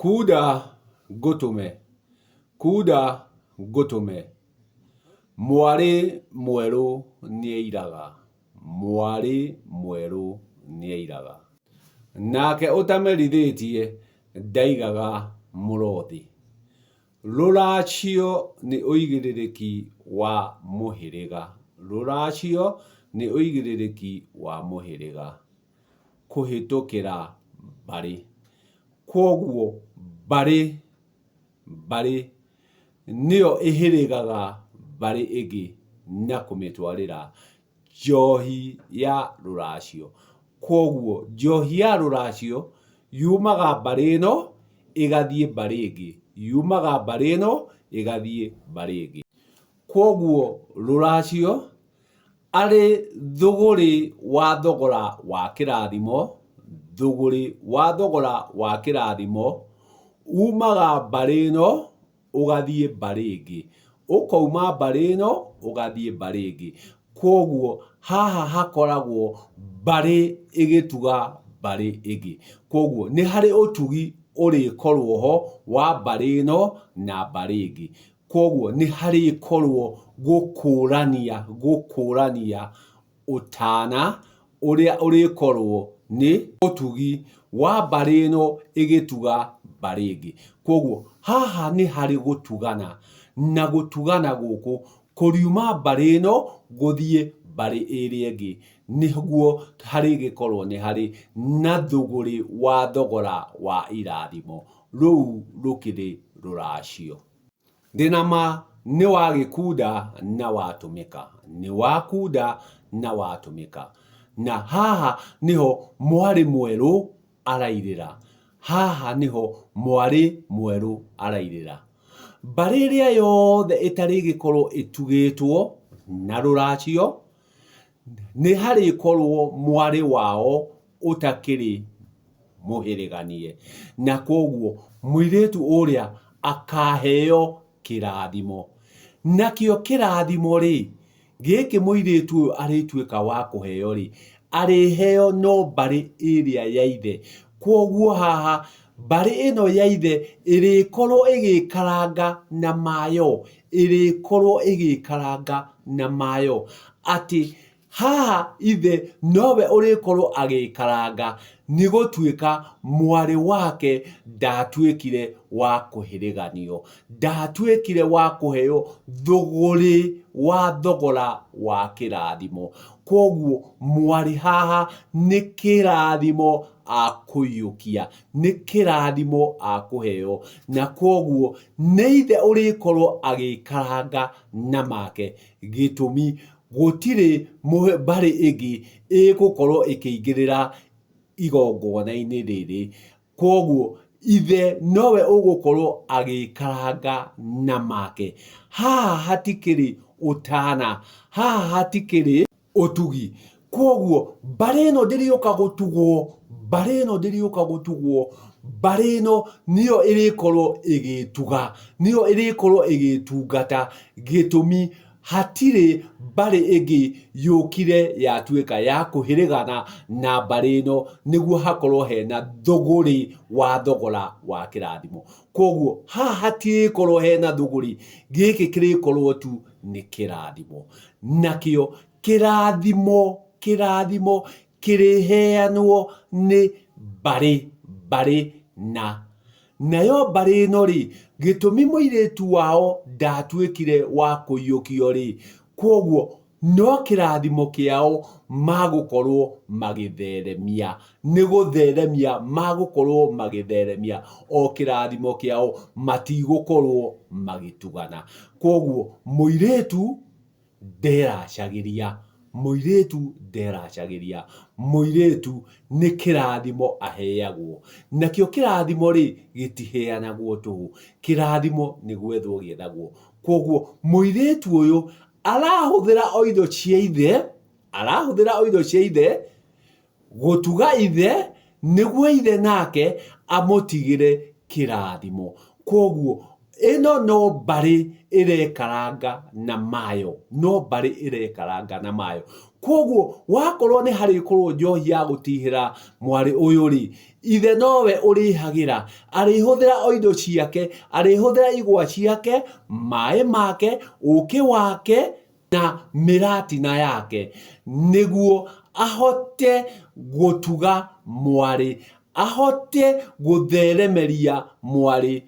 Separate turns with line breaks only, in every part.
Kunda ngũtũme, kunda ngũtũme, mwarĩ mwerũ nĩairaga, mwarĩ mwerũ nĩairaga. Nake ũtamerithĩtie ndaigaga mũrothi. Rũracio nĩ ũigĩrĩrĩki wa mũhĩrĩga, rũracio nĩ ũigĩrĩrĩki wa mũhĩrĩga. Kũhĩtũkĩra mbarĩ. Kwoguo mbarĩ, mbarĩ nĩyo ĩhĩrĩgaga mbarĩ ĩngĩ na kũmĩtwarĩra njohi ya rũracio. Kwoguo njohi ya rũracio yumaga mbarĩ ĩno ĩgathiĩ mbarĩ ĩngĩ, yumaga mbarĩ ĩno ĩgathiĩ mbarĩ ĩngĩ. Kwoguo rũracio Arĩ thũgũrĩ wa thogora wa kĩrathimo, thũgũrĩ wa thogora wa kĩrathimo, umaga mbarĩ ĩno ũgathiĩ mbarĩ ĩngĩ, ũkauma mbarĩ ĩno ũgathiĩ mbarĩ ĩngĩ. Kwoguo haha hakoragwo mbarĩ ĩgĩtuga mbarĩ ĩngĩ. Kwoguo nĩ harĩ ũtugi ũrĩkorwo ho wa mbarĩ ĩno na mbarĩ ĩngĩ. Kwoguo nĩ harĩkorwo gũkũrania, gũkũrania ũtana ũrĩa ũrĩkorwo nĩ ũtugi wa mbarĩ ĩno ĩgĩtuga mbarĩ ĩngĩ. Kwoguo haha nĩ harĩ gũtugana, na gũtugana gũkũ kũriuma mbarĩ ĩno gũthiĩ mbarĩ ĩrĩa ĩngĩ, nĩguo harĩgĩkorwo nĩ harĩ na thũgũrĩ wa thogora wa irathimo. Rũu rũkĩrĩ rũracio. Ndĩna ma nĩ wagĩkunda na watũmĩka, nĩ wakunda na watũmĩka. Na haha nĩho mwarĩ mwerũ arairĩra, haha nĩho mwarĩ mwerũ arairĩra. Mbarĩ ĩrĩa yothe ĩtarĩgĩkorwo ĩtugĩtwo na rũracio, nĩ harĩkorwo mwarĩ wao ũtakĩrĩ mũhĩrĩganie, na kwoguo mũirĩtu ũrĩa akaheo kĩrathimo. Nakĩo kĩrathimo rĩ, gĩkĩ mũirĩtu ũyũ arĩtuĩka wa kũheo rĩ, arĩheo no mbarĩ ĩrĩa ya ithe. Kwoguo haha mbarĩ ĩno ya ithe ĩrĩkorwo ĩgĩkaranga na mayo, ĩrĩkorwo ĩgĩkaranga na mayo, atĩ Haha ithe nowe ũrĩkorwo agĩikaranga nĩ gũtuĩka mwarĩ wake ndatuĩkire wa kũhĩrĩganio, ndatuĩkire wa kũheo thũgũrĩ wa thogora wa kĩrathimo. Kwoguo mwarĩ haha nĩ kĩrathimo akũiyũkia, nĩ kĩrathimo akũheo, na kwoguo nĩ ithe ũrĩkorwo agĩikaranga na make. Gĩtũmi Gũtirĩ mbarĩ ĩngĩ ĩgũkorwo ĩkĩingĩrĩra igongona-inĩ rĩrĩ. Kwoguo ithe nowe ũgũkorwo agĩikaranga na make. Haha hatikĩrĩ ũtana, haha hatikĩrĩ ũtugi. Kwoguo mbarĩ ĩno ndĩrĩũka gũtugwo, mbarĩ ĩno ndĩrĩũka gũtugwo, mbarĩ ĩno nĩyo ĩrĩkorwo ĩgĩtuga, nĩyo ĩrĩkorwo ĩgĩtungata. Gĩtũmi Hatirĩ mbarĩ ĩngĩ yũkire yatuĩka ya kũhĩrĩgana na mbarĩ ĩno nĩguo hakorwo hena thũgũrĩ wa thogora wa kĩrathimo. Kwoguo haha hatirĩkorwo hena thũgũrĩ, gĩkĩ kĩrĩkorwo tu nĩ kĩrathimo. Nakĩo kĩrathimo, kĩrathimo kĩrĩheanwo nĩ mbarĩ, mbarĩ na. Nayo mbarĩ ĩno-rĩ, gĩtũmi mũirĩtu wao ndatuĩkire wa kũiyũkio-rĩ, kwoguo no kĩrathimo kĩao magũkorwo magĩtheremia. Nĩ gũtheremia magũkorwo magĩtheremia o kĩrathimo kĩao, matigũkorwo magĩtugana. Kwoguo mũirĩtu nderacagĩria, mũirĩtu nderacagĩria, mũirĩtu nĩ kĩrathimo aheagwo. Nakĩo kĩrathimo rĩ, gĩtiheanagwo tũhũ, kĩrathimo nĩ gwethwo gĩethagwo. Kwoguo mũirĩtu ũyũ arahũthĩra o indo cia ithe, arahũthĩra o indo cia ithe, Gũtuga ithe nĩguo ithe nake amũtigĩre kĩrathimo. Kwoguo Ĩno no mbarĩ ĩrekaranga na mayo, no mbarĩ ĩrekaranga na mayo. Kwoguo wakorwo nĩ harĩkorwo njohi ya gũtihĩra mwarĩ ũyũ rĩ, ithe nowe ũrĩhagĩra, arĩhũthĩra o indo ciake, arĩhũthĩra igwa ciake, maĩ make, ũkĩ wake na mĩratina yake nĩguo ahote gũtuga mwarĩ, ahote gũtheremeria mwarĩ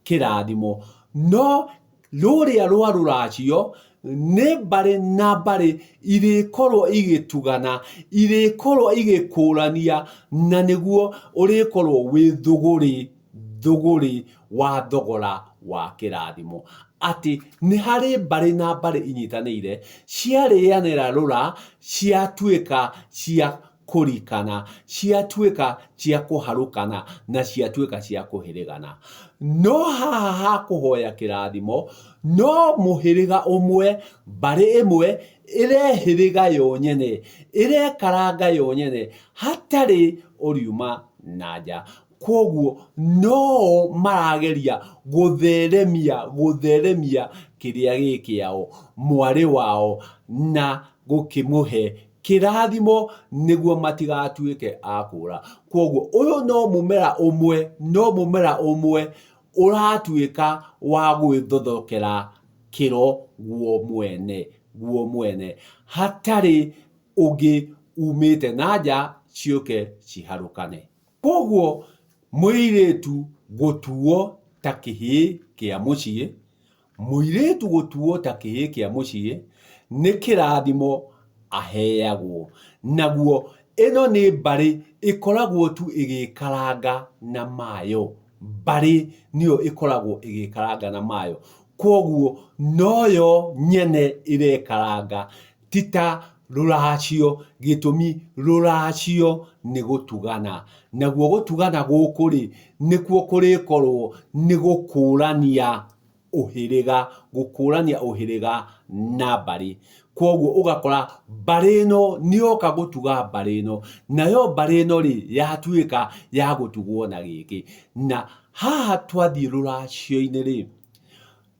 kĩrathimo. No rũrĩa rwa rũracio nĩ mbarĩ na mbarĩ irĩkorwo igĩtugana, irĩkorwo igĩkũrania na nĩguo ũrĩkorwo wĩ thũgũrĩ, thũgũrĩ wa thogora wa kĩrathimo. Atĩ nĩ harĩ mbarĩ na mbarĩ inyitanĩire, ciarĩanĩra rũra, ciatuĩka cia kũrikana, ciatuĩka cia kũharũkana, na ciatuĩka cia kũhĩrĩgana. No haha ha kũhoya kĩrathimo, no mũhĩrĩga ũmwe, mbarĩ ĩmwe, ĩrehĩrĩga yo nyene, ĩrekaranga yo nyene, hatarĩ ũriuma na nja. Kwoguo no-o marageria gũtheremia, gũtheremia kĩrĩa gĩ kĩao, mwarĩ wao, na gũkĩmũhe kĩrathimo nĩguo matigatuĩke a kũũra. Kwoguo ũyũ no mũmera ũmwe, no mũmera ũmwe ũratuĩka wa gwĩthothokera kĩro guo mwene, guo mwene, hatarĩ ũngĩ umĩte na nja ciũke ciharũkane. Kwoguo mũirĩtu gũtuo ta kĩhĩĩ kĩa mũciĩ, Mũirĩtu gũtuo ta kĩhĩĩ kĩa mũciĩ nĩ kĩrathimo aheagwo. Naguo ĩno nĩ mbarĩ ĩkoragwo tu ĩgĩkaranga na mayo. Mbarĩ nĩyo ĩkoragwo ĩgĩkaranga na mayo. Kwoguo noyo nyene ĩrekaranga ti ta rũracio, gĩtũmi rũracio nĩ gũtugana. Naguo gũtugana gũkũ-rĩ, nĩkuo kũrĩkorwo nĩ gũkũrania ũhĩrĩga, gũkũrania ũhĩrĩga na mbarĩ. Kwoguo ũgakora mbarĩ ĩno nĩyoka gũtuga mbarĩ ĩno, nayo mbarĩ ĩno-rĩ, yatuĩka ya gũtugwo na gĩkĩ. Na haha twathiĩ rũracio-inĩ-rĩ,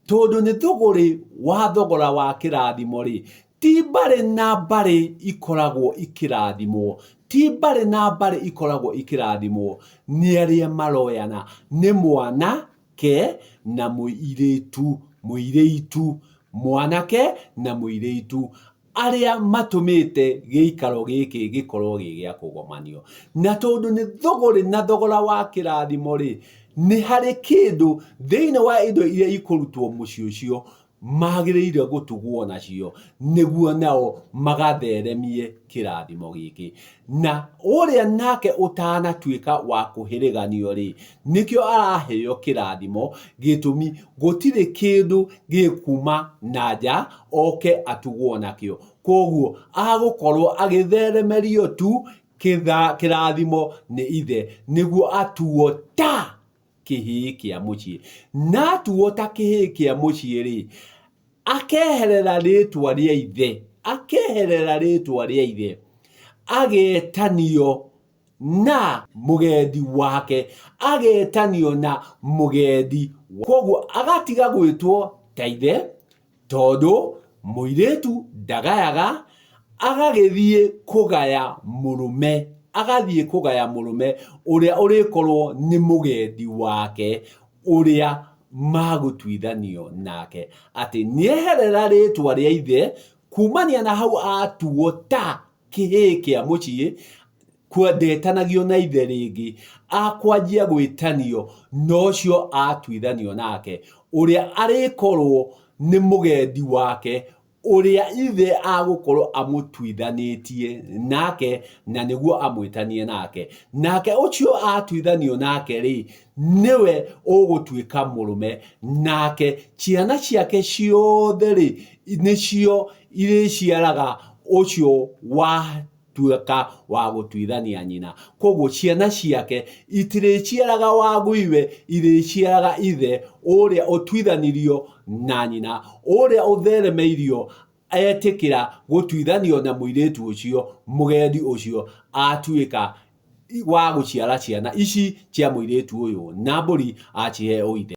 Tondũ nĩ thũgũrĩ wa thogora wa kĩrathimo-rĩ, ti mbarĩ na mbarĩ ikoragwo ikĩrathimwo, ti mbarĩ na mbarĩ ikoragwo ikĩrathimwo nĩ arĩa maroyana, nĩ mwanake na mũirĩtu, mũirĩtu, mwanake na mũirĩtu. arĩa matũmĩte gĩikaro gĩkĩ gĩkorwo gĩ gĩa kũgomanio. Na tondũ nĩ thũgũrĩ na thogora wa kĩrathimo-rĩ, nĩ harĩ kĩndũ thĩinĩ wa indo iria ikũrutwo mũciĩ ũcio magĩrĩire gũtugwo nacio nĩguo nao magatheremie kĩrathimo gĩkĩ. Na ũrĩa nake ũtanatuĩka wa kũhĩrĩganio-rĩ, nĩkĩo araheo kĩrathimo, gĩtũmi gũtirĩ kĩndũ gĩkuma na nja oke atugwo nakĩo. Kwoguo agũkorwo agĩtheremerio tu kĩrathimo nĩ ithe nĩguo atuo ta kĩhĩĩ kĩa mũciĩ. Na atuo ta kĩhĩĩ kĩa mũciĩ-rĩ, akeherera rĩtwa rĩa ithe, akeherera rĩtwa rĩa ithe, agetanio na mũgendi wake, agetanio na mũgendi. Kwoguo agatiga gwĩtwo ta ithe, tondũ mũirĩtu ndagayaga, agagĩthiĩ kũgaya mũrũme, agathiĩ kũgaya mũrũme ũrĩa ũrĩkorwo nĩ mũgendi wake, ũrĩa magũtuithanio nake. Atĩ nĩeherera rĩtwa rĩa ithe, kumania na hau atuo ta kĩhĩĩ kĩa mũciĩ, ndetanagio na ithe rĩngĩ, akwanjia gwĩtanio na ũcio atuithanio nake, ũrĩa arĩkorwo nĩ mũgendi wake, ũrĩa ithe agũkorwo amũtuithanĩtie nake, na nĩguo amwĩtanie nake. Nake ũcio atuithanio nake-rĩ, nĩwe ũgũtuĩka mũrũme, nake ciana ciake ciothe-rĩ, nĩcio irĩciaraga ũcio watuĩka wa gũtuithania nyina. Koguo ciana ciake itirĩciaraga waguiwe, irĩciaraga ithe ũrĩa ũtuithanirio na nyina, ũrĩa ũtheremeirio etĩkĩra gũtuithanio na mũirĩtu ũcio, mũgendi ũcio atuĩka wa gũciara ciana ici cia mũirĩtu ũyũ, na mbũri acihe ũithe.